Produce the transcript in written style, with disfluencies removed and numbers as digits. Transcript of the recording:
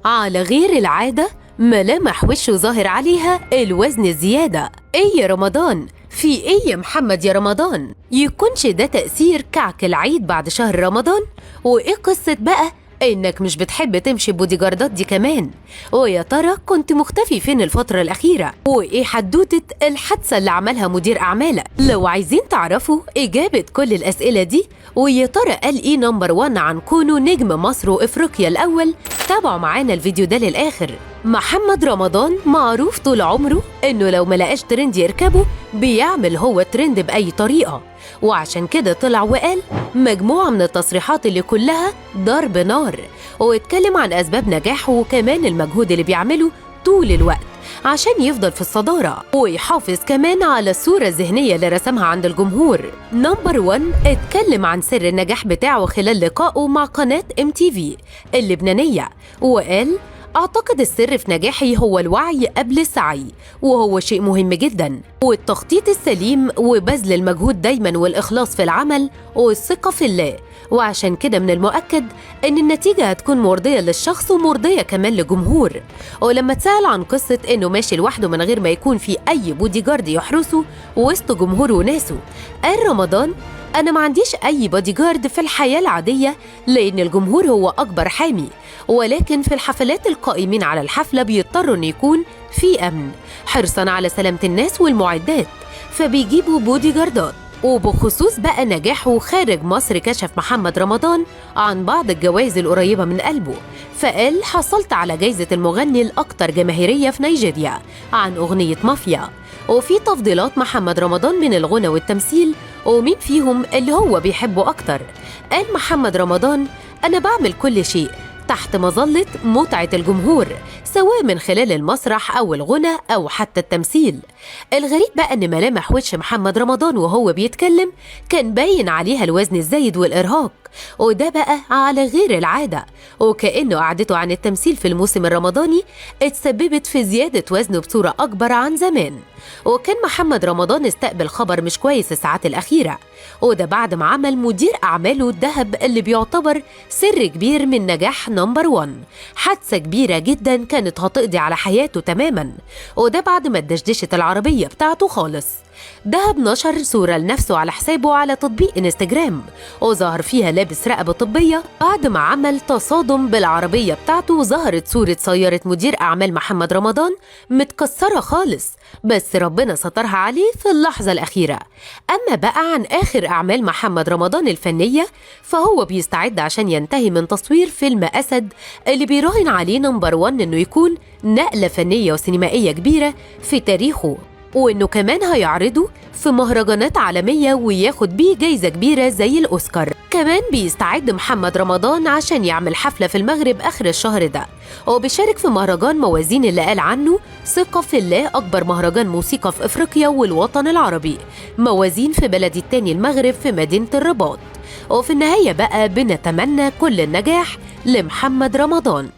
على غير العادة ملامح وشه ظاهر عليها الوزن الزيادة. إيه يا رمضان؟ في إيه يا محمد يا رمضان؟ يكونش ده تأثير كعك العيد بعد شهر رمضان؟ وإيه قصة بقى إنك مش بتحب تمشي بودي جاردات دي كمان؟ ويا ترى كنت مختفي فين الفترة الأخيرة؟ وإيه حدوتة الحادثة اللي عملها مدير أعمالك؟ لو عايزين تعرفوا إجابة كل الأسئلة دي ويا ترى قال إيه number 1 عن كونه نجم مصر وإفريقيا الأول، تابعوا معانا الفيديو ده للآخر. محمد رمضان معروف طول عمره إنه لو ملقاش ترند يركبه بيعمل هو ترند بأي طريقة، وعشان كده طلع وقال مجموعة من التصريحات اللي كلها ضرب نار، واتكلم عن أسباب نجاحه وكمان المجهود اللي بيعمله طول الوقت عشان يفضل في الصدارة ويحافظ كمان على الصورة الذهنية اللي رسمها عند الجمهور. number 1 اتكلم عن سر النجاح بتاعه خلال لقائه مع قناة MTV اللبنانية، وقال: أعتقد السر في نجاحي هو الوعي قبل السعي، وهو شيء مهم جدا، والتخطيط السليم وبذل المجهود دايما والإخلاص في العمل والثقة في الله، وعشان كده من المؤكد إن النتيجة هتكون مرضية للشخص ومرضية كمان للجمهور. ولما اتسأل عن قصة إنه ماشي لوحده من غير ما يكون في أي بودي جارد يحرسه وسط جمهوره وناسه، قال رمضان: أنا ما عنديش أي بودي جارد في الحياة العادية لأن الجمهور هو أكبر حامي، ولكن في الحفلات القائمين على الحفلة بيضطروا إن يكون في أمن حرصاً على سلامة الناس والمعدات، فبيجيبوا بودي جاردات. وبخصوص بقى نجاحه خارج مصر، كشف محمد رمضان عن بعض الجوائز القريبة من قلبه، فقال: حصلت على جايزة المغني الأكثر جماهيرية في نيجيريا عن أغنية مافيا. وفي تفضيلات محمد رمضان من الغنى والتمثيل ومين فيهم اللي هو بيحبه أكتر، قال محمد رمضان: أنا بعمل كل شيء تحت مظلة متعة الجمهور، سواء من خلال المسرح أو الغنى أو حتى التمثيل. الغريب بقى إن ملامح وش محمد رمضان وهو بيتكلم كان باين عليها الوزن الزايد والإرهاق، وده بقى على غير العادة، وكأنه قعدته عن التمثيل في الموسم الرمضاني اتسببت في زيادة وزنه بصورة أكبر عن زمان. وكان محمد رمضان استقبل خبر مش كويس الساعات الأخيرة، وده بعد ما عمل مدير أعماله الذهب اللي بيعتبر سر كبير من نجاح number 1 حادثة كبيرة جدا كانت هتقضي على حياته تماما، وده بعد ما اتدشدشت العربية بتاعته خالص. دهب نشر صورة لنفسه على حسابه على تطبيق انستجرام وظهر فيها لابس رقبة طبية بعد ما عمل تصادم بالعربية بتاعته، وظهرت صورة سيارة مدير أعمال محمد رمضان متكسرة خالص، بس ربنا سترها عليه في اللحظة الأخيرة. أما بقى عن آخر أعمال محمد رمضان الفنية، فهو بيستعد عشان ينتهي من تصوير فيلم أسد اللي بيراهن عليه number 1 إنه يكون نقلة فنية وسينمائية كبيرة في تاريخه، وإنه كمان هيعرضه في مهرجانات عالمية وياخد بيه جايزة كبيرة زي الأوسكار. كمان بيستعد محمد رمضان عشان يعمل حفلة في المغرب آخر الشهر ده، وبيشارك في مهرجان موازين اللي قال عنه ثقة في الله أكبر مهرجان موسيقى في إفريقيا والوطن العربي، موازين في بلدي التاني المغرب في مدينة الرباط. وفي النهاية بقى بنتمنى كل النجاح لمحمد رمضان.